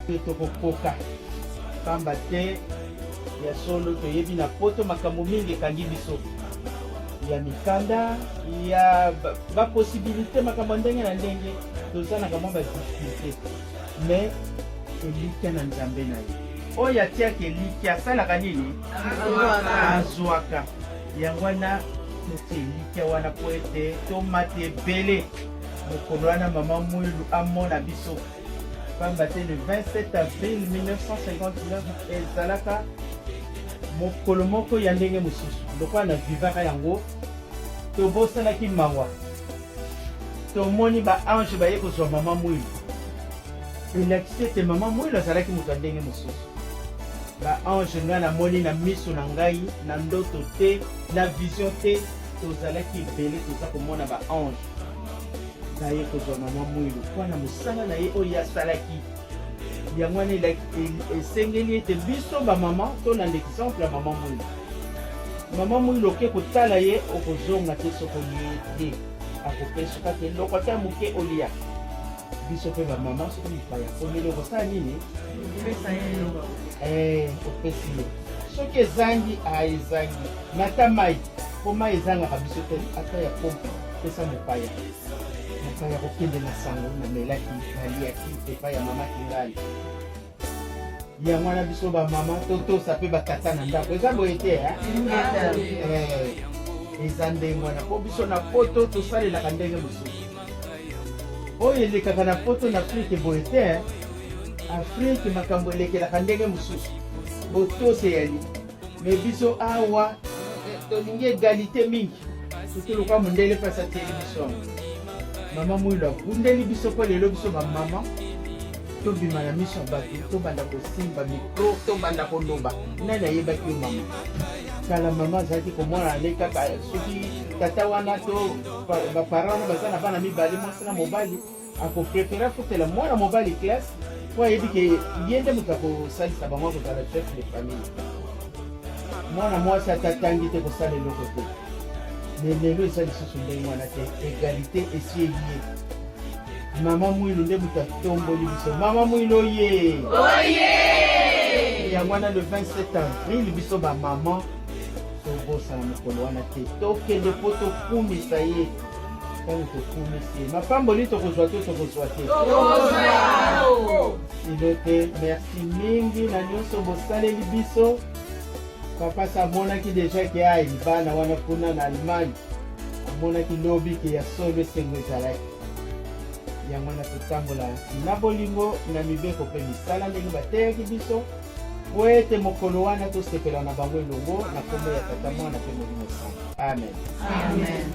Mpe tokokoka, pamba te ya solo toyebi na poto makambo mingi ekangi biso ya mikanda ya bapossibilité makambo ya ndenge na ndenge tozanaka mwa badifficulté mais elikya na nzambe na ye oyo atiaka elikya asalaka nini azwaka yango wana totia elikya wana mpo ete tomata ebele mokolo wana mama mwilu amona biso pamba te le 27 avril 1959 ezalaka mokolo moko ya ndenge mosusu lokola na vivaka yango tobosanaki mawa tomoni baange baye kozwa mama mwilu elakisi ete mama mwilu azalaki moto ya ndenge mosusu baange ngai namoni na miso na ngai na ndoto te na vision te tozalaki ebele toza komona baange Naye kozwa mama Mwilu mpo na mosala na ye oyo ye asalaki. Yango wana esengeli ete biso bamama tolanda exemple ya mama Mwilu. Mama Mwilu oke kotala ye, okozonga te soki olie te, akopesa kaka eloko ata moke olia. Biso mpe bamama soki mopaya akomeli okosala nini? Eh, opesi ye soki ezangi a ezangi na ata mai mpo mai ezangaka biso te ata ya pompe pesa mopaya mopaya kokende na sango namelaki naliaki epai ya mama kingali yango wana biso bamama totosa mpe batata na ndako eza boye te eh, eza ndenge wana mpo biso na poto tosalelaka ndenge mosusu oyo elekaka na poto na afrike boye te eh. afrike makambo elekelaka ndenge mosusu botosi eyali me biso awa eh, tolingi egalite mingi surtout lokola mondele mpasi atieli biso yango mama mwilu abundeli biso mpo lelo biso bamama tobima na miso ya bato tobanda kosimba mikro tobanda koloba nani ayebaki yo mama kala mama azalaki komona ne kaka soki tata wana to baparent wana baza na bana mibale mwasi na mobali akoprefere afutela mwana mobali classe mpo ayebi ke ye nde moto akosalisa bango akozala chef de famille mwana mwasi ata atangi te kosala eloko te me lelo eza lisusu ndenge wana te egalite esi eye mama mwilu nde moto atomboli biso mama mwilu oye yango wana le 27 avril biso bamama tobosana mokolo wana te tokende mpo tokumisa ye ntango tokumisi ye mapamboli tokozwa to tokozwa te sino te merci mingi na nyonso bosaleli biso papa sa amonaki deja ke ai bana wana kuna na allemagne amonaki lobi ke ya solo esengo ezalaki yango wana totambola na bolingo na mibeko mpe misala ndenge bateyaki biso mpo ete mokolo wana tosepela na bango elongo na nkombo ya tata mwana mpe molimo santu amen, amen.